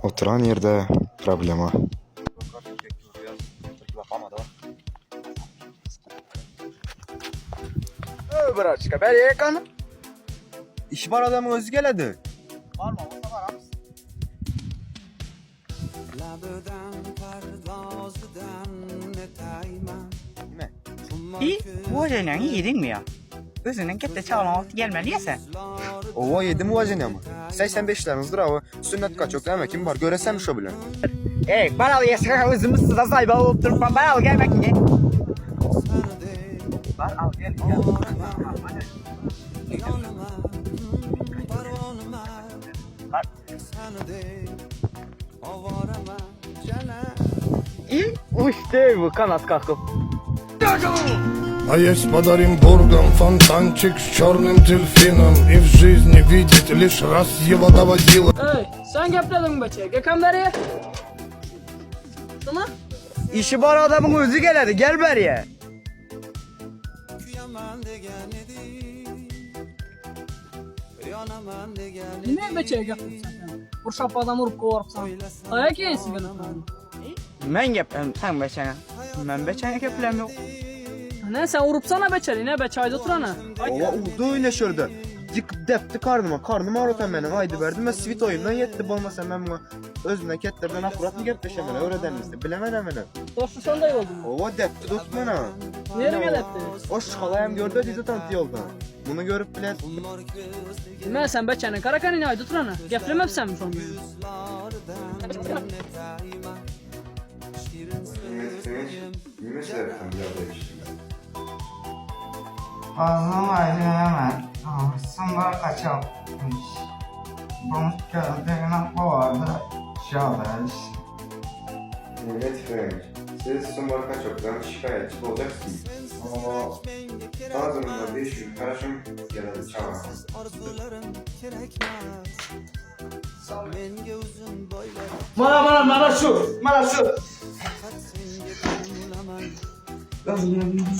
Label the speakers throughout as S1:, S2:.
S1: Oturan ýerde problema.
S2: Öý braçka, ber ýekany.
S3: Işi bar adamyň özi geledi.
S2: Barma bolsa baramyz.
S3: Nime?
S4: I, uwaženýaňy iýdiňmi ýa? Özünden ketde çagalaň wagty gelmeli ýa sen?
S3: Owa ýedim uwaženýamy. 85 leriňiz durawy. Sünnet kaçok näme kim bar göresem şo bilen.
S4: Ey, bar al ýa özümiz size saýba bolup durup bar al gel mäki. Bar al gel. Bar. I uçdy bu kanat kakyp.
S5: А есть под Оренбургом фонтанчик с черным дельфином И в жизни видеть лишь раз его доводилось
S6: Ey sen geplediň beçe. Gekan beri. Sana
S2: Işi bar adamyň özi geledi, gel beriye.
S6: ne beçe gepledin sen? Urşap adam urup kovarıpsan. Ayak yesin gene.
S4: Men gepledim sen beçene. Men beçene geplem yok.
S6: Ne sen urupsana beçeri ne beçe ayda oturana.
S3: Owa urdu öyle şurada. Yıkıp depti karnıma. Karnım ağrıtan benim. Haydi verdim ve svit oyundan yetti. Bolmasa ben buna özümden ketlerden akurat mı gepleşemene öğredenmizdi. Bilemem hemen.
S6: Dostu sen de oldu.
S3: Ova depti dost bana.
S6: Nereye gelepti?
S3: O şalayım gördü dedi tanıtı yolda. Bunu görüp bile
S6: Ne sen beçenin karakanı ne ayda oturana? Geplemep sen mi son gün?
S1: Nime sebepten bir arada yaşıyorsun?
S4: Fazla hemen. Sınvar kaçakmış. Bunu gördüğüne kovardı. Şabeş.
S1: Mehmet Frenk, siz Sumar Kaçok'tan şikayetçi olacaksınız. Ama bazılarında bir şu karışım yaradı çağırsın.
S2: Mana mana mana şu, mana şu.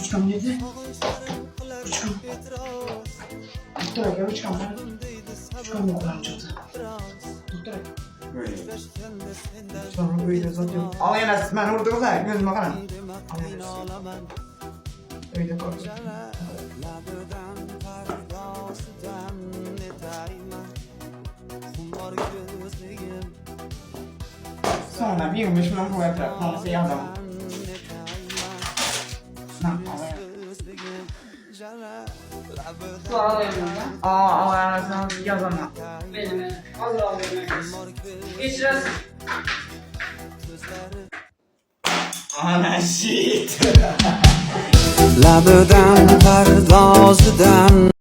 S4: Uçkam yedi. Uçkam. Doktor aka uçkam. Uçkam yok çıktı. Doktor aka. Sonra böyle zaten. Al yine ben vurdum da gözüme karan. Al yine. Öyle korktum. Sonra bir gün ben bu etrafı yazamam. Aa, al yazamam.
S6: Benim Hazır al Geçirersin.
S4: Ana shit.
S7: Labidan pardozidan.